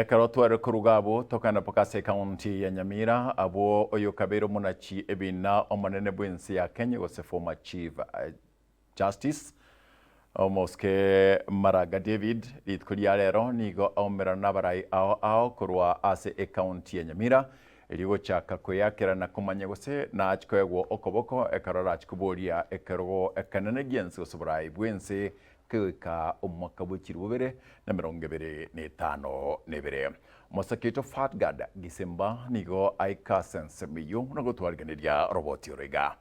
Ekero tware koruga abwo, tokagenda mpaka ase ekaunti ya Nyamira, abwo oyokabeire omonachi ebina omonene bw'ense ya Kenya gose former Chief Justice, Omosike Maraga David, rituko ria rero nigo aumerana nabarai ao ao korwa ase ekaunti ya Nyamira, erio gochaka koeakera na komanya gose nachi koegwa okoboko ekero arachi koboria ekerogo ekenene gi'ense gose oborai bw'ense Kegoika omwaka bwe chilifu 2022. Omosake oito Fatgard Gisemba nigo aika ase ensemo eyio na gotwarigeneria roboti oro iga.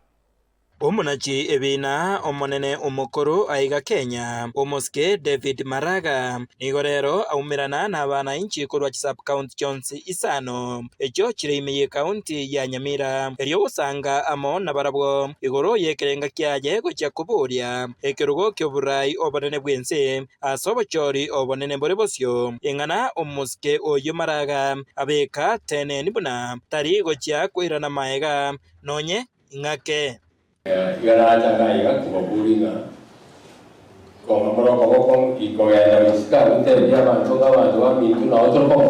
Omonachi ebiina omonene omokoro aiga Kenya, omosike David Maraga, nigo rero aumerana nabanainchi korwa chisub-county chionsi isano echio chire ime y'ecounty ya Nyamira, erio gosanga amo nabarabwo igoro y'ekerenga kiaye gochia koboria Ekerogo ki'oborai obonene bw'ense, ase obochori obonene bore bosio, ing'ana omosike oyio maraga abeka teneni buna tari gochia koirana magega nonye ing'ake. Iga nacha iga iga kobaboria ng'a kong'a more okoboko ikogenda goisiko abwo ntebie abanto ng'a abanto baminto nao tore komo.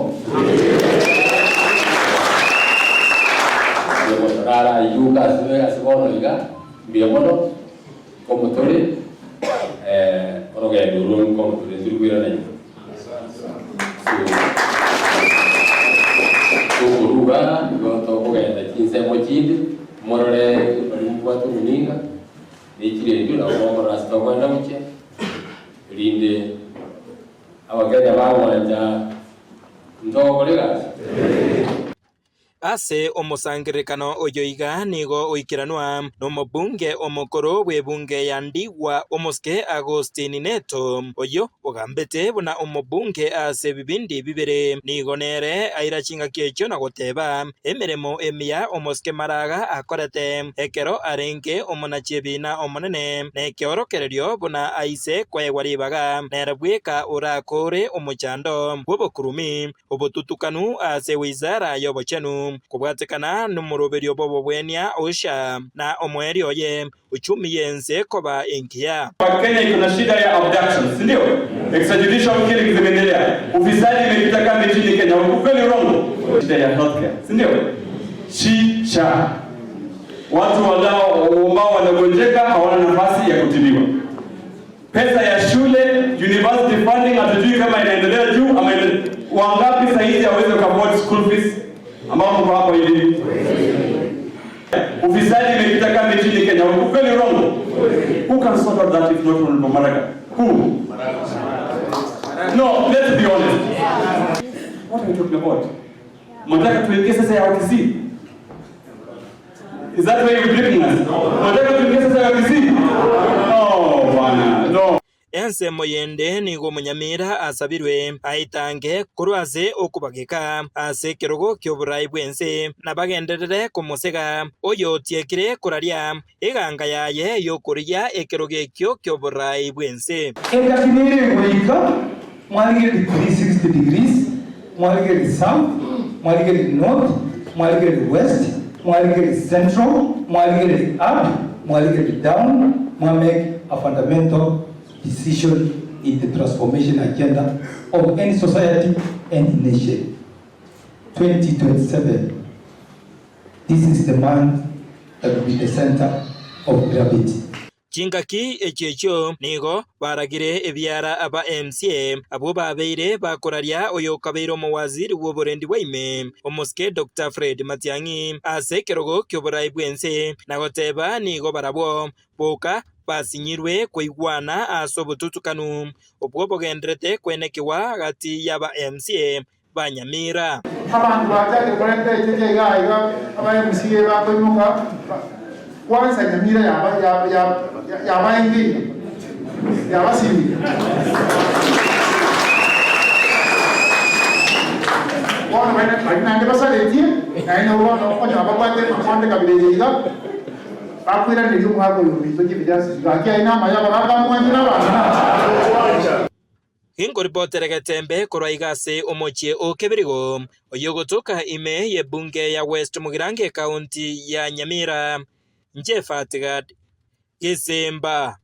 Mbuya mono. Rara ayio ase ase bono iga, mbuya mono. Nkomotore orogendo orwo nkomotore ntiri koirana nyuma. So tokoruga igo tokogenda chinsemo chinde morore baria mobwate omoninga ne chirendio nabo mokorora ase tokogenda gochia erinde abakenya bagwancha ntogokora egasi. Ase omosangererekano oyo iga nigo oikeranwa nomobunge omokoro bw'ebunge ya Ndigwa omosike Agostini Neto, oyio ogambete buna omobunge ase ebibindi bibere. Nigo nere aira chingaki echio na goteba emeremo emiya omosike Maraga akorete ekero arenge omonachi ebiina omonene, nekeorokererio buna aise koegwa ribaga nere bweka orakore omochando bw'obokurumi. Obotutukanu ase wizara y'obochenu, kobwatekana nomoroberio bw'obobwenia OSHA, na omoerio oye, uchumi y'ense koba engiya. Kenya iko na shida ya abductions, si ndio? Extrajudicial killings zimeendelea, ufisadi imekita kambi nchini Kenya, ukweli urongo? Shida ya healthcare, si ndio? Shi sha watu walao ambao wanagonjeka hawana nafasi ya kutibiwa. Pesa ya shule, university funding hatujui kama inaendelea juu ama inaendelea. Wangapi saa hizi hawezi afford school fees ambao mko hapo hivi? Ufisadi imekita kambi nchini Kenya. Ukweli urongo? Who can sort out that if not Honorable Maraga? Who? No, let's be honest. What are we talking about? Mnataka tuingie sasa ya Wakisii? Is that where you bringing us? Mnataka tuingie sasa ya Kisii? No, bwana. No. Ensemo yende nigo omonyamira asabirwe aitange korwa ase okobageka ase ekerogo ki'oborai bw'ense, na bagenderere komosega oyotiekire koraria eganga yaye y'okorigia ekerogo ekio ki'oborai bw'ense. Engaki nere egoika, mwarigererie 360 degrees, mwarigererie south, mwarigererie north, mwarigererie west, mwarigererie central, mwarigererie up, mwarigererie down, mwa make a fundamental decision in the transformation agenda of any society and nation. 2027 This is the man that will be the center of gravity. Chingaki echio echio nigo baragire ebiara aba MCA abwo babeire bakoraria oyokabeire omowaziri bw'oborendi bwa ime, omosike Doctor Fred Matiang'i ase ekerogo ki'oborai bw'ense na goteba nigo barabwo boka basinyirwe koigwana ase obotutukanu obwo bogenderete kwenekigwa gati y'aba MCA ba Nyamira. Abanto bachakire korenta echeche iga iga aba MCA bakoimoka kwansa Nyamira yaba yabaengeire yabasinyire. Bono baria naende basaretie naende nabo bono okonyora babwate amakonde kabere eye iga bakoiraneria omwaka oyo ominto Chief Justice gaki aye namaya abagaka mwanchire abana. Ginkoripotere getembe korwa iga ase omochie o Kebirigo, oyio ogotoka ime y'ebunge ya West Mugirango ekaunti ya Nyamira. Inche Fatgad Gesemba.